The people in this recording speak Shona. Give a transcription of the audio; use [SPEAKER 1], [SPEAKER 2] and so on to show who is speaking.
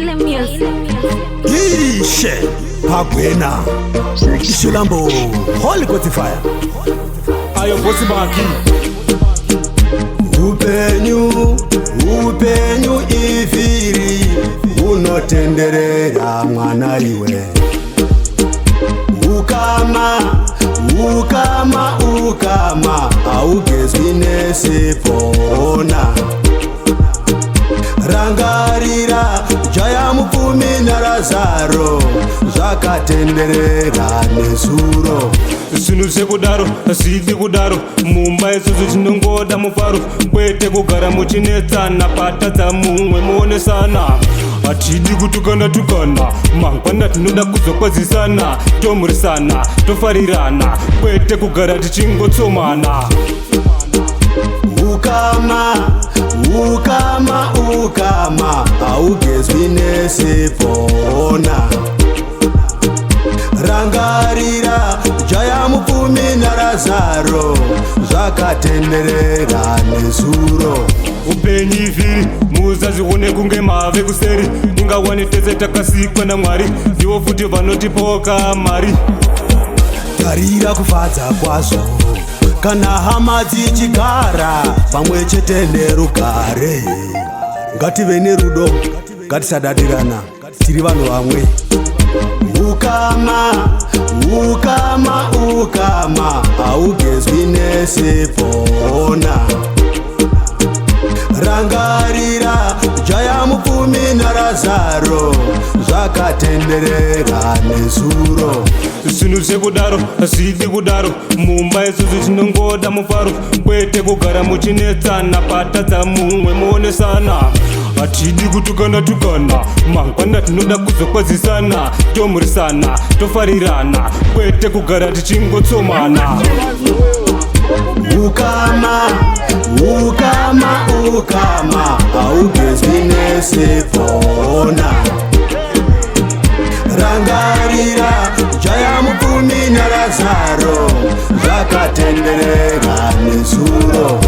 [SPEAKER 1] Swahili music.
[SPEAKER 2] Ishe Pagwena Ishilambo Holy Ghost fire.
[SPEAKER 3] Ayo bosi baki.
[SPEAKER 2] Upenyu, upenyu ivhiri unotenderera mwana iwe. Ukama, ukama, ukama haugezwi nesipona. Rangarira jaya mupfumi naRazaro zvakatenderera nezuro.
[SPEAKER 3] Zvinhu zvekudaro hazvidi kudaro mumba, isusu tinongoda mufaro, kwete kugara muchinetsana. Patadza mumwe muonesana, hatidi kutukana tukana. Mangwana tinoda kuzokwazisana, tomurisana, tofarirana, kwete kugara tichingotsomana.
[SPEAKER 2] Ukama, ukama, ukama haugezwi nesipona. Rangarira jaya mupfumi naRazaro zvakatenderera nezuro.
[SPEAKER 3] Upenyu ivhiri, musazione kunge mave kuseri. Ingawani tese takasikwa naMwari, ndivo futi vanotipoka mari.
[SPEAKER 2] Tarira kufadza kwazvo kana hama dzichigara pamwe chete nerugare. Ngative nerudo, ngatisadadirana, tiri vanhu vamwe. Ukama, ukama, ukama haugezwi nesipona. Rangarira jaya mupfumi naRazaro zvakatenderera nezuro.
[SPEAKER 3] Zvinhu zvekudaro hazvidi kudaro mumba, isusu tinongoda mufaro, kwete kugara muchinetsana. Patadza mumwe muonesana, hatidi kutukana tukana. Mangwana tinoda kuzokwazisana, tomurisana, tofarirana, kwete kugara tichingotsomana.
[SPEAKER 2] Ukama, ukama, ukama haugezwi nesipona. Rangarira jaya mupfumi naRazaro zvakatenderera nezuro.